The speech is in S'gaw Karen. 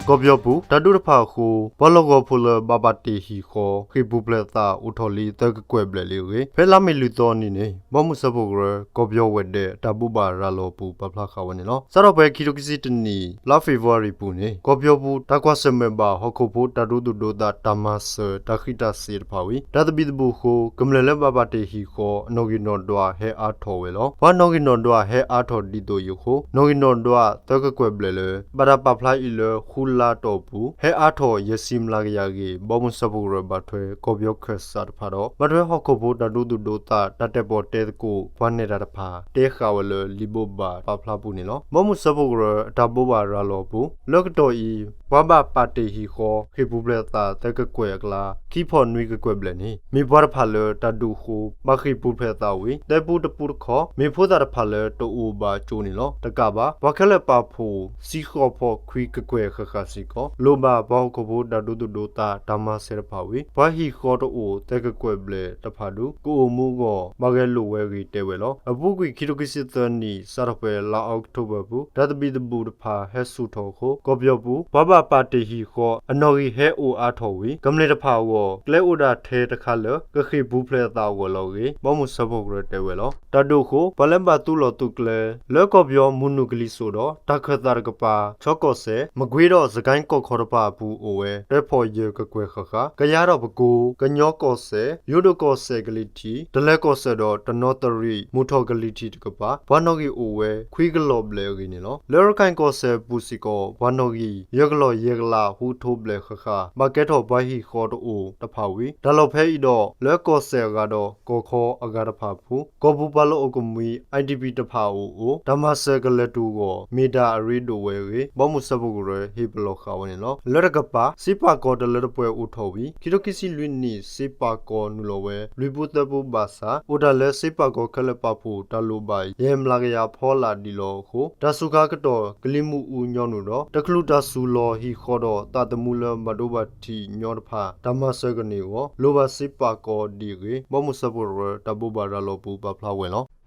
ကီၢ်ပယီၤပူၤ တၢ်ဒုးတဖၣ်အဃိ ပှၤလီၢ်ကဝီၤဖိလၢဘၣ်ပာ်တ့ၢ်ဟံၣ်ဃီ ဃ့ၢ်ပူၤဖျဲးသးအိၣ်ထီၣ်လံသၢကကွဲၢ်ဘျဲၣ်လံအဂ့ၢ် ဖဲလါမ့ၤလွံၢ်သီအနံၤန့ၣ် ဘီမုၢ်စၢဖှိၣ်ကရၢ ကီၢ်ပယီၤဝဲၢ်ဒဲး တၢ်ဘိးဘၣ်ရၤလီၤအပူၤ ပာ်ဖျါဃာ်ဝဲန့ၣ်လီၤ. စးထီၣ်ဖဲခံထိခံဆံတနံၣ် လါဖ့ၤဘြူၤအါရံၤအပူၤန့ၣ် ကီၢ်ပယီၤပူၤ တၢ်ကွၢ်ဆၢၣ်မဲာ်ဘၣ် ဟီၣ်ခိၣ်ဖိတၢ်ဒိသူၣ်ဒိသး တၢ်မၤစၢၤတၢ်ဃံးတၢ်စ့ၤတဖၣ်ဝံၤ တၢ်သဘံၣ်သဘုၣ်အဃိ ကမျၢၢ်လၢဘၣ်ပာ်တ့ၢ်ဟံၣ်ဃီ အနီၣ်ဂံၢ်နီၣ်ဒွးဟဲအါထီၣ်ဝဲလီၤ. ပှၤနီၣ်ဂံၢ်နီၣ်ဒွးဟဲအါထီၣ်ဒ်သိးအံၤအဃိ နီၣ်ဂံၢ်နီၣ်ဒွးသၢကကွဲၢ်ဘျဲၣ်လၢ ဘၣ်တၢ်ပာ်ဖျါအံၤလၢ ဃုလါအတီၢ်ပူၤ ဟဲအါထီၣ်ယဲၢ်ဆံမျးကယၤအဂ့ၢ် ဘီမုၢ်စၢဖှိၣ်ကရၢ ဘၣ်ထွဲကီၢ်ပယီၤခၢၣ်စးတဖၣ်ဒီး ဘၣ်ထွဲဟီၣ်ခိၣ်ဖိတၢ်ဒိသူၣ်ဒိသး တၢ်တဲပီၣ်တဲသကိး ပှၤနဲၣ်တၢ်တဖၣ် တဲဃာ်ဝဲလၢ လံာ်ဘိးဘၣ်ပာ်ဖျါပူၤန့ၣ်လီၤ. ဘီမုၢ်စၢဖှိၣ်ကရၢ အတၢ်ဘိးဘၣ်ရၤလီၤအပူၤ လၢကတီၢ်အံၤ ပှၤဘၣ်ပာ်တ့ၢ်ဟံၣ်ဃီ ဃ့ၢ်ပူၤဖျဲးသးသၢကကွဲၢ်အကျါ ခံဖီၣ်နွံကကွဲၢ်ဘျဲၣ်န့ၣ် မ့ၢ်ပှၤတဖၣ်လၢတၢ်ဒုးအဃိ ဘၣ်ဃ့ၢ်ပူၤဖျဲးသးဝံၤ သၢပူတပူတခီ မ့ၢ်ဖိသၣ်တဖၣ်လၢတအိၣ်ဘၣ်အကၠိန့ၣ်လီၤ. တကးဘၣ် ပှၤခဲလၢာ်ပာ်ဖှိၣ် ဆံဃိးဖီၣ်ခွံကကွဲၢ်ဃၣ်ဃၣ်စ့ၢ်ကီး လိၣ်ဘၣ်ပှၤဟီၣ်ခိၣ်ဖိတၢ်ဒိသူၣ်ဒိသး တၢ်မၤစၢၤတဖၣ်ဝံၤ ပှၤဟံၣ်ဃီတအိၣ်သၢကကွဲၢ်ဘျဲၣ်တဖၣ်ဒုး ကအိၣ်မူအဂီၢ် ဘၣ်ဂဲၤလိာ်ဝဲအဂ့ၢ်တဲဝဲလီၤ. အပူၤကွံာ်ခံထိခံဆံသၢနံၣ် စးထီၣ်ဖဲလါအီးကထိဘၢၣ်အပူၤ တၢ်သဘံၣ်သဘုၣ်တဖၣ်ဟဲဆူၣ်ထီၣ်အဃိ ကီၢ်ပယီၤပူၤ ပှၤဘၣ်ပာ်တ့ၢ်ဟံၣ်ဃီ အနီၣ်ဂံၢ်ဟဲအိၣ်အါထီၣ်ဝံၤ ကမျၢၢ်တဖၣ်အဂီၢ် ကျဲအိၣ်ဒၣ်ထဲတခါလၢ ကဃ့ၢ်ပူၤဖျဲးအသးအဂီၢ်လီၤအဂ့ၢ် ဘီမုၢ်စၢဖှိၣ်ကရၢတဲဝဲလီၤ. တၢ်ဒုးအဃိ ပှၤလၢဘၣ်သူၣ်လီၤသုးကျဲၤ လၢကီၢ်ပယီၤမုၢ်နုာ်ကလံၤစိးဒီး တၢ်ခၢၣ်သးတကပၤ ခၠီကီၢ်စဲၣ် မကွ့ဒီး စကဲကီၢ်ခီတဖၣ်အပူၤအိၣ်ဝဲ တၢဖီၣ်ယဲၢ်ကကွဲၢ်ဃၣ်ဃၣ် ကယၤဒီးပကိ ကညီကီၢ်စဲၣ် ယိၤဒိၣ်ကီၢ်စဲၣ်ကလံၤထံး တလဲၤကီၢ်စဲၣ်ဒီး တနီသရံၣ် မုၢ်ထီၣ်ကလံၤထံးတကပၤ ပှၤနီၣ်ဂံၢ်အိၣ်ဝဲ ခွံကလီၢ်ဘျဲၣ်အဂ့ၢ်န့ၣ်လီၤ. လၢရခၢၣ်ကီၢ်စဲၣ်အပူၤစ့ၢ်ကီး ပှၤနီၣ်ဂံၢ် ယဲၢ်ကလီၢ်ယဲၢ်ကလး ဟူးထိးဘျဲၣ်ဃၣ်ဃၣ် ဘၣ်ကဲထီၣ်ပှၤဟံၣ်ဃီတအိၣ်တဖၣ်ဝံၤ တၢ်လီၢ်ဖဲအံၤဒီး လၢကီၢ်စဲၣ်အဂၤဒီး ကီၢ်ခီအဂၤတဖၣ်အပူၤ ကီၢ်ပူၤပှၤလီၢ်အိၣ်ကမှံ IDP တဖၣ်အအိၣ် တၢ်မၤစၢၤကလဲၤတုၤအဂီၢ် မ့ၢ်ဒၣ်အရ့ဒိၣ်ဝဲအဂ့ၢ် ဘီမုၢ်စၢဖှိၣ်ကရၢ ဟ့ၣ်ပလီၢ်ဃာ်ဝဲန့ၣ်လီၤ. လၢတကပၤ စ့ပာ်ကီၤတလၢတပှဲၤအိၣ်ထီၣ်ဝံၤ ခံထိခံဆံလွံၢ်နံၣ် စ့ပာ်ကီၤနုာ်လီၤဝဲ လွံၢ်ပူသၢပူဘၣ်ဆၣ် အိၣ်တၢ်လၢစ့ပာ်ကီၤခဲလၢာ်ပာ်ဖှိၣ် တၢ်လိၣ်ဘၣ်ယဲၢ်မျးကယၤဖီလာ်ဒံးလီၤအဃိ တၢ်စူၤခါကတီၢ် ကလံၤမုၢ်အူညီနုၢ်ဒီး တချုးတၢ်စူၤလီၤဟံၣ်ဃီဒီး သးသမူလၢဘၣ်ဒိဘၣ်ထံးညီတဖၣ် တၢ်မၤစၢၤကန့ၢ်အဂီၢ် လိၣ်ဘၣ်စ့ပာ်ကီၤဒံးအဂ့ၢ် ဘီမုၢ်စၢဖှိၣ်ကရၢ တၢ်ဘိးဘၣ်ရၤလီၤအပူၤ ပာ်ဖျါဝဲလီၤ.